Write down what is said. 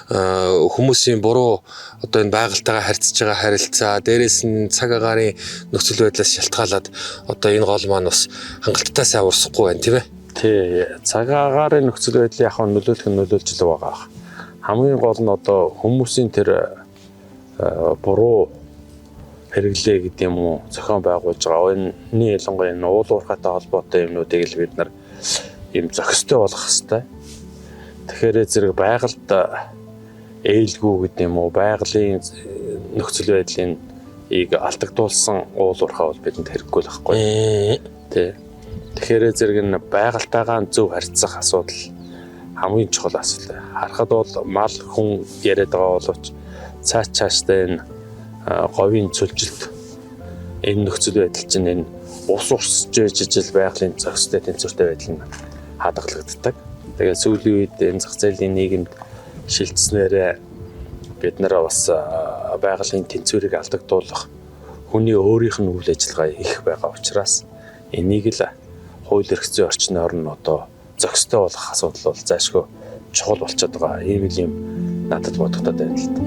хүмүүсийн буруу одоо энэ байгальтайгаа харьцаж байгаа харилцаа, дээрээс нь цаг агаарын нөхцөл байдлаас шалтгаалаад одоо энэ гол маань бас хангалттай сайн урсахгүй байна, тийм ээ. Тий, цаг агаарын нөхцөл байдал яг нь нөлөөлөх нь нөлөөлж л байгаа. Хамгийн гол нь одоо хүмүүсийн тэр буруу хэрэглээ гэдэг юм уу, зохион байгуулж байгаа. Энэ ялангуяа энэ уул уурхайтай холбоотой юмнуудыг л бид нар ийм зохистой болгох хэрэгтэй. Тэгэхээр зэрэг байгальд ээлгүй гэдэг юм уу, байгалийн нөхцөл байдлын ийг алдагдуулсан уул уурхай бол бидэнд хэрэггүй л байхгүй. Тий. Тэгэхээр зэрэг нь байгальтайгаа зөв харьцах асуудал хамгийн чухал асуудал. Харахад бол мал хүн яриад байгаа боловч цааш цаашдаа энэ говийн цөлжилт, энэ нөхцөл байдал чинь энэ ус урсж жижил байгалийн зохистой тэнцвэртэй байдал нь хадгалагддаг. Тэгээд сүүлийн үед энэ зах зээлийн нийгэмд шилжснээрээ бид нар бас байгалийн тэнцвэрийг алдагдуулах хүний өөрийнх нь үйл ажиллагаа их байгаа учраас энийг л хууль эрх зүйн орчноор нь одоо зохистой болгох асуудал бол зайлшгүй чухал болчиход байгаа. Ийм л юм надад бодогдоод байна л да.